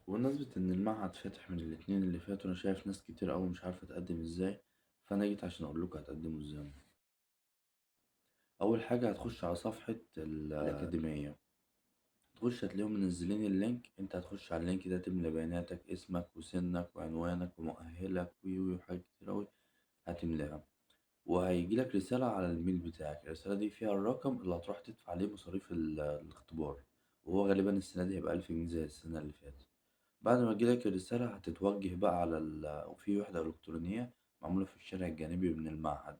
وبمناسبة إن المعهد فاتح من الاتنين اللي فاتوا، أنا شايف ناس كتير أوي مش عارفة تقدم إزاي، فأنا جيت عشان أقول لكم هتقدموا إزاي. أول حاجة هتخش على صفحة الأكاديمية، تخش هتلاقيهم منزلين ال link، أنت هتخش على ال link ده تملى بياناتك، اسمك وسنك وعنوانك ومؤهلك وي وي وحاجات كتير أوي هتملاها، وهيجيلك رسالة على ال mail بتاعك. الرسالة دي فيها الرقم اللي هتروح تدفع عليه مصاريف الاختبار، وهو غالبا السنة دي هيبقى 1000 جنيه زي السنة اللي فاتت. بعد ما تجيلك الرسالة هتتوجه بقى على وفي وحدة إلكترونية معمولة في الشارع الجانبي من المعهد،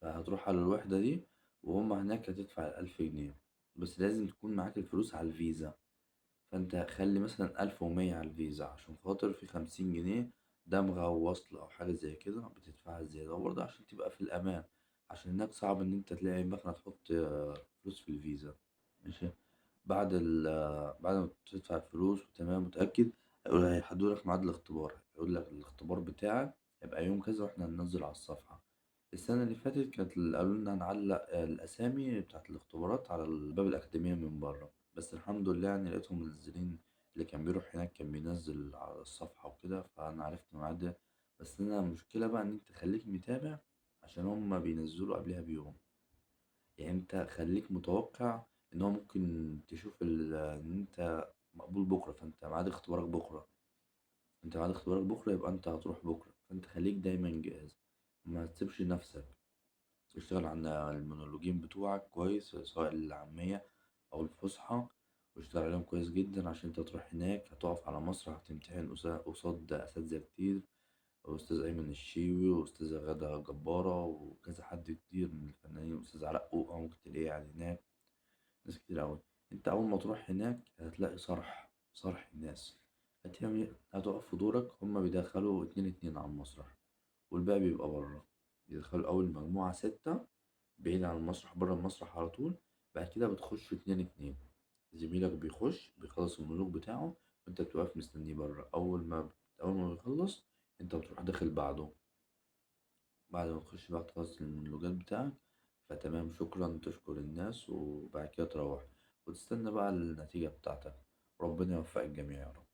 فهتروح على الوحدة دي وهم هناك هتدفع 1000 جنيه، بس لازم تكون معاك الفلوس على الفيزا. فانت خلي مثلا 1100 على الفيزا عشان خاطر في 50 جنيه دمغة ووصل أو حاجة زي كده بتدفعها زيادة، وبرضه عشان تبقى في الأمان، عشان هناك صعب إن أنت تلاقي مكنة تحط فلوس في الفيزا. ماشي. بعد ال بعد ما تدفع الفلوس وتمام متأكد، هيحددوا لك ميعاد الاختبار، هيقول لك الاختبار بتاعك هيبقى يوم كذا واحنا هننزل على الصفحة. السنة اللي فاتت كانت قالوا لنا هنعلق الأسامي بتاعت الاختبارات على الباب الأكاديمية من بره، بس الحمد لله يعني لقيتهم منزلين، اللي كان بيروح هناك كان بينزل على الصفحة وكده، فأنا عرفت الميعاد ده. بس أنا المشكلة بقى إن أنت خليك متابع عشان هما بينزلوا قبلها بيوم، يعني أنت خليك متوقع إن هو ممكن تشوف إن أنت مقبول بكرة، فأنت ميعاد اختبارك بكرة، أنت ميعاد اختبارك بكرة يبقى أنت هتروح بكرة، فأنت خليك دايما جاهز، ما تسيبش نفسك. اشتغل على المونولوجين بتوعك كويس سواء العامية أو الفصحى، واشتغل عليهم كويس جدا عشان انت تروح هناك هتقف على مسرح هتمتحن قصاد أساتذة كتير، وأستاذ أيمن الشيوي وأستاذة غادة جبارة وكذا حد كتير من الفنانين، وأستاذ علاء قوقة ممكن تلاقيه قاعد هناك، ناس كتير أوي. انت أول ما تروح هناك هتلاقي صرح الناس، هتعمل ايه؟ هتقف في دورك، هما بيدخلوا اتنين اتنين على المسرح والباقي بيبقى بره، بيدخلوا أول مجموعة 6 بعيد عن المسرح بره المسرح على طول، بعد كده بتخش اتنين اتنين، زميلك بيخش بيخلص المونولوج بتاعه وانت بتبقى مستنيه بره، اول ما بيخلص انت بتروح داخل بعده. بعد ما تخش بقى تخلص المونولوجات بتاعك، فتمام شكرا، تشكر الناس وبعد كده تروح وتستنى بقى النتيجة بتاعتك. ربنا يوفق الجميع يا رب.